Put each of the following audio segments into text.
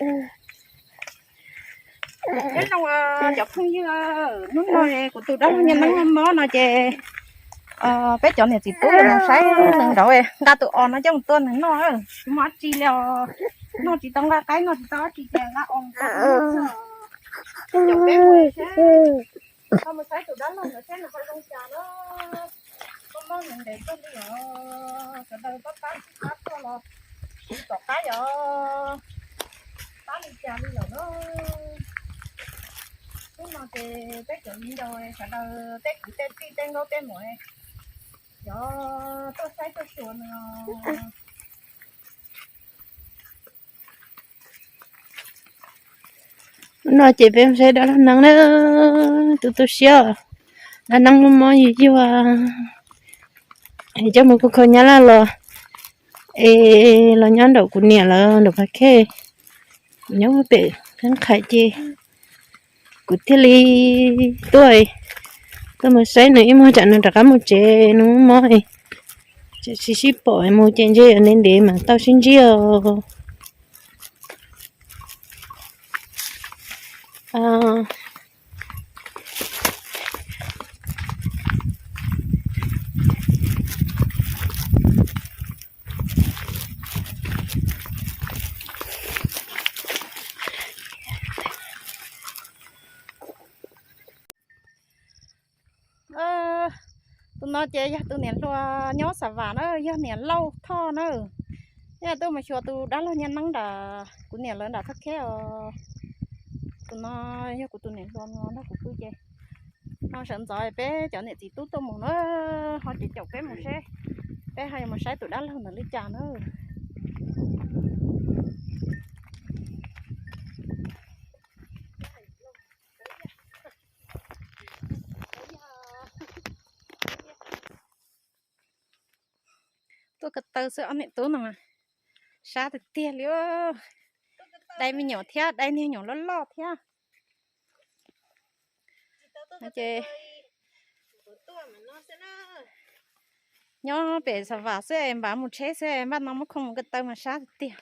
Nyob zoo cov phooj ywg, hnub no kuv tus dab laug Nyiaj Neeb mob no ces peb cov niam txiv tub mus saib nws nraud, nqa tus os no coj mus tua nws noj, tsis muaj dab tsi li os. Noj tsis tau nqaij qaib, noj tsis tau dab tsi ces nqa os mus tua nws noj xwb. Coj peb mus saib, mus saib tus dab laug ntawd saib nws ho zoo cas na. Koj mob nws ntev kawg li os, sawv daws pab pab tsis pab tuaj los tsis pom qab yog pab li cas li lawm na. Hnub no ces peb cov viv ncaus sawv daws tej kwv tej tij tej nkauj tej muam cov tuaj saib tuaj xyuas no. No ces peb saib dab laug Neeb na, tu tu siab, dab laug Neeb mob mob yuag yuag, es coj mus kho kho nyab laj los, es los nyob nraum kuv niam lawv nraum Phab Khej, nyob pem Khab Qhais ces kuv thiaj li tuaj, tuaj mus saib nws ib muag tsam nws rov qab mus tsev, nws mob, tsis sib pom mus ces ntshe yuav ntev ntev mam tau sib ntsib os. Tus no ces yog tus niam hluas nyob Xa Vam na, yog niam Lauj Thoj na. Yog tuaj mus xyuas tus dab laug Nyiaj Neeb nram kuv niam lawv nram Thaj Kheb os. Tus no yog kuv tus niam hluas no nrog kuv pw ces no sawv ntxov peb cov niam txiv tub tuaj mus na, ho ces caum peb mus seb, peb ho yuav mus saib tus dab laug ntawd li cas na. Tuaj ko taw xwb ob niam tub no mas sab tiag tiag li. Dai me nyuam thiab, dai niag nyuam loj loj thiab. Ces nyob pem Xa Vam xwb, npaj mus tsheb xwb, npaj no muab khoom mus ko taw mas sab tiag tiag.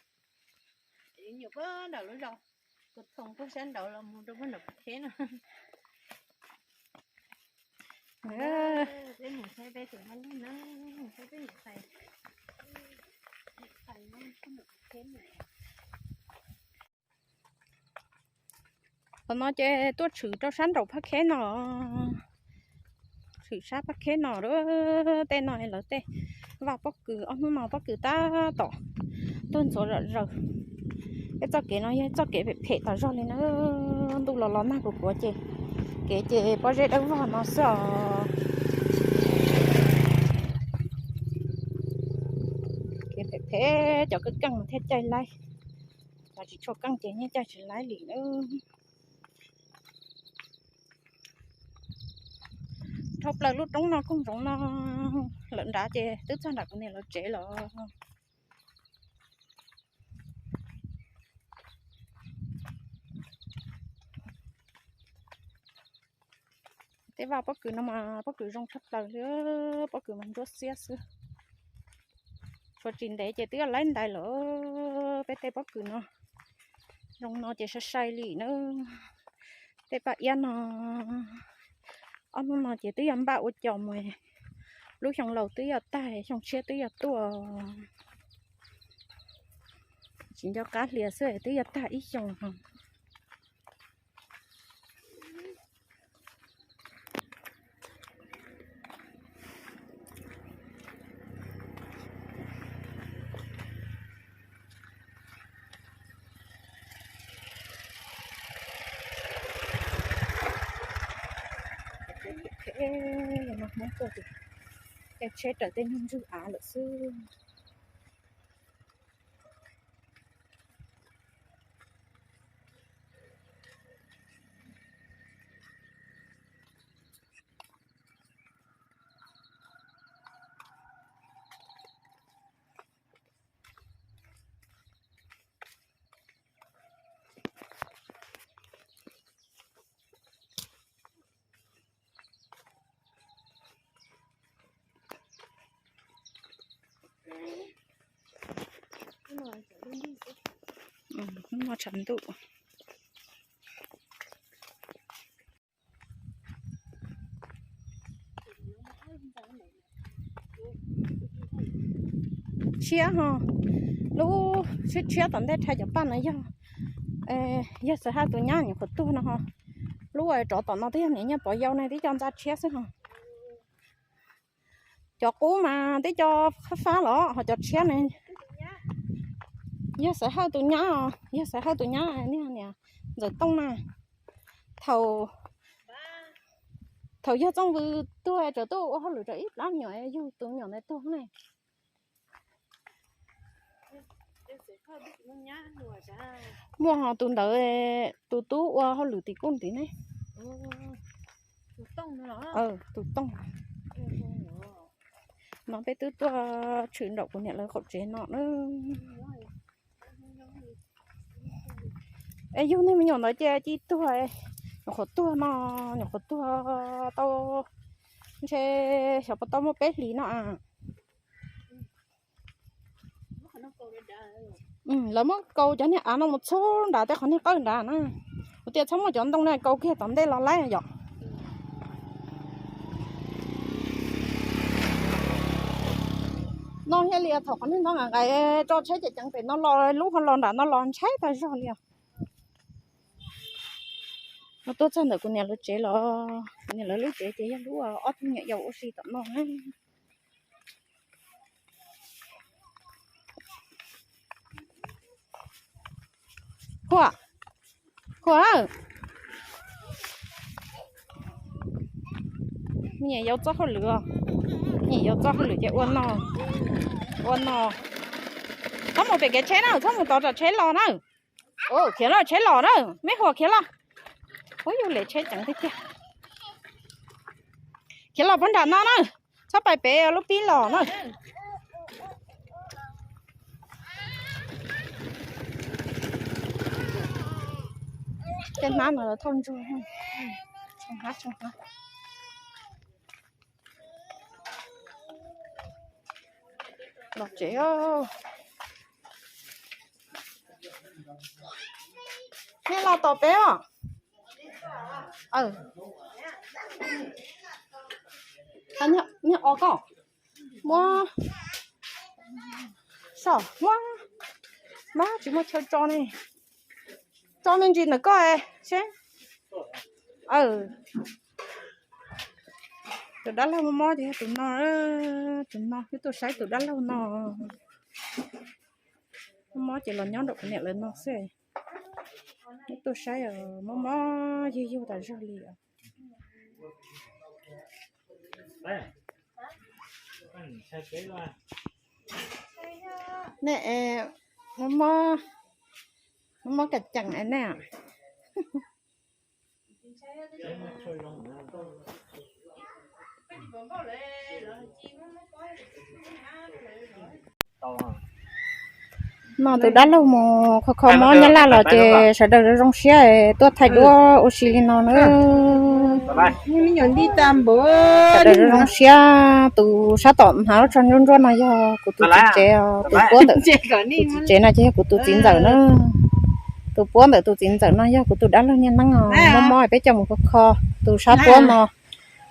Qhov no ces tuaj tshwm rau sab nraum Phab Kheb no, tshwm sab Phab Kheb no, tej no lawv tej vaj pob kws, ob hnub no pob kws tab tom tuaj ntxuav zom zaws. Peb txoj kev no yog txoj kev phem phem tas zog li na, ntuj los los nag kuv kuav ces kev ces pob zeb dawb vog no xwb os. Kev phem phem cov keej keej mas thiaj caij laib, cov tsis tshua keej ces yeej caij tsis laib li na. Dhau plaws lub roob no koog zoov no lawm nrad ces twb txog nram kuv niam lawv tsev lawm. Tej vaj pob kws no mas pob kws zoo tshaj plaws li, pob kws mas ntsuab xiab xwb. Tshuav tsis ntev ces twb yog laib ntais lawm. Peb tej pob kws no zoo no ces sai sai li na. Tej paj iab no ob hnub no ces twb yog npaj ua cos mus, lub xyoo laus twb yog tag, xyoo tshiab twb yog tuaj. Tsis nco qab hlias xwb twb yog tag ib xyoos no. Caij tsheb raws tej nyuag ntswg av lawm xwb. Noj tshav ntuj. Tshiab ho, lub tshiab tshiab tom ntej rhais cov paj no yog, yog Xav Hawj tus nyab nyuam qhuav tuag no ho. Lub rov tom no twb yog niam Nyiaj Pov yau ne, twb cov ntxa tshiab xwb ho. Cov qub mas twb cov fab fab los ho cov tshiab ne yog Xav Hawj tus nyab os, yog Xav Hawj tus nyab niag niam Ntxawm Tooj na. Thaum, thaum yog Txooj Vws tuag tseem tuaj ua hauj lwm rau ib plab me nyuam, yug tus me nyuam ntawd tuag ne. Muaj ho tus ntawd, tus tub ua hauj lwm tim kuj ntiv ne. Tus Tooj. No peb twb tuaj tshwm nraum kuv niam lawv qaum tsev no na. Es yug niag me nyuam ntawd ces ci tuag, nyuam qhuav tuag no, nyuam qhuav tuag tau ntshe xyov puas tau muaj peb hlis no a. Lawv muab kaus cov niag av no mus txhub nrad tej qhov niag qawj nrad na. Kuv tias txhob muab cov ntoo na kaus kiag tom ntej los laib yom. No thiaj li thaum qhov niag no nqais nqais tso tsheb ceev ceev pem no los lub ho los nram no los ntshai tag zog li os. No tuaj txog ntawm kuv niam lawv tsev los, kuv niam lawv lub tsev ces yog lub ob tug nyuam yaus ua si tom no na. Khuam, Khuam, me nyuam yaus txoj hauj lwm, me nyuam yaus txoj hauj lwm ces ua no, ua no. Txhob mus pem kev tsheb na, txhob mus tod tsam tsheb los na. Khiav los tsheb los na, me Khuam khiav los. Ub, yus lem tsheb ceev tiag tiag. Khiav los puag nram no na, txhob pais pem lub pib los na. Tej hnab no thauj ntsuag, tsoo hnab tsoo hnab. Los tsev. Nej los tos peb os. Niag os koj, muab, muab, tsis muaj chaw tso ne. Tso me ntsis ntawm koj seb. Tus dab laug mob mob ces yog tus no, tus no wb tuaj saib tus dab laug no. Mob mob ces los nyob nraum kuv niam lawv no xwb. Wb tuaj saib mob mob yug yug tas zog li os. Nej, mob mob, mob mob kas cees nej. No tus dab laug mus kho kho mob nyab laj los ces sawv daws zoo zoo siab tuaj thaij duab ua si li no na. Sawv daws zoo zoo siab, tus sab tom hnav lub tsho ntsuab ntsuab no yog kuv tus txiv tsev, tus puab ntawm tus txiv tsev no ces yog kuv tus txiv ntxawm na. Tus puab ntawm tus txiv ntxawm no yog kuv tus dab laug niag neeb os, mob mob peb coj mus kho kho. Tus sab puab no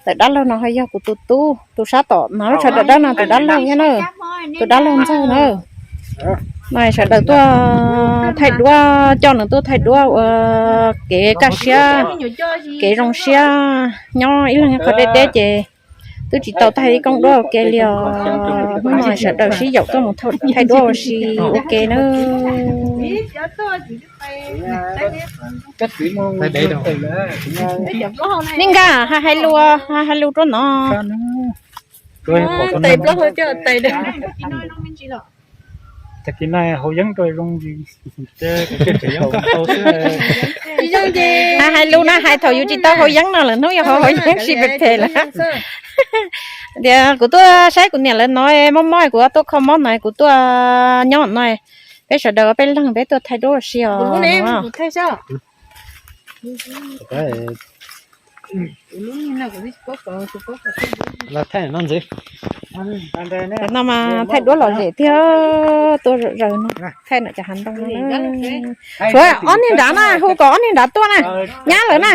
ntawm dab laug no ho yog kuv tus tub, tus sab tom hnav lub tsho dawb dawb no tus dab laug thiab na, tus dab laug ntxawg na. No sawv daws tuaj thaij duab, coj nws tuaj thaij duab ua kev kaj siab, kev zoo siab, nyob ib leeg qhov deb deb ces twb tsis tau thaij ib koob duab ua ke li os. Hnub no sawv daws sib yaum tuaj mus thaij duab ua si ua ke na. Nej nkag hais lus, hais lus rau no. Tag kis no haus yeeb rau zoo, hais lus na, hais thaum yus tsis tau haus yeeb no lawm, hnub yog haus haus yeeb si pes pes lawm. Tias kuv tuaj saib kuv niam lawv no mob mob, kuv tuaj kho mob no, kuv tuaj nyob no, peb sawv daws peb leeg peb tuaj thaij duab ua si os. Los thaij no ntxiv. Cov no mas thaij duab lom zem thiab, tuaj zaws zaws no, thaij ntawm cov hav ntoo no. Tshuav ob niag nrad na, hu kom ob niag nrad tuaj na, nyab lawm na.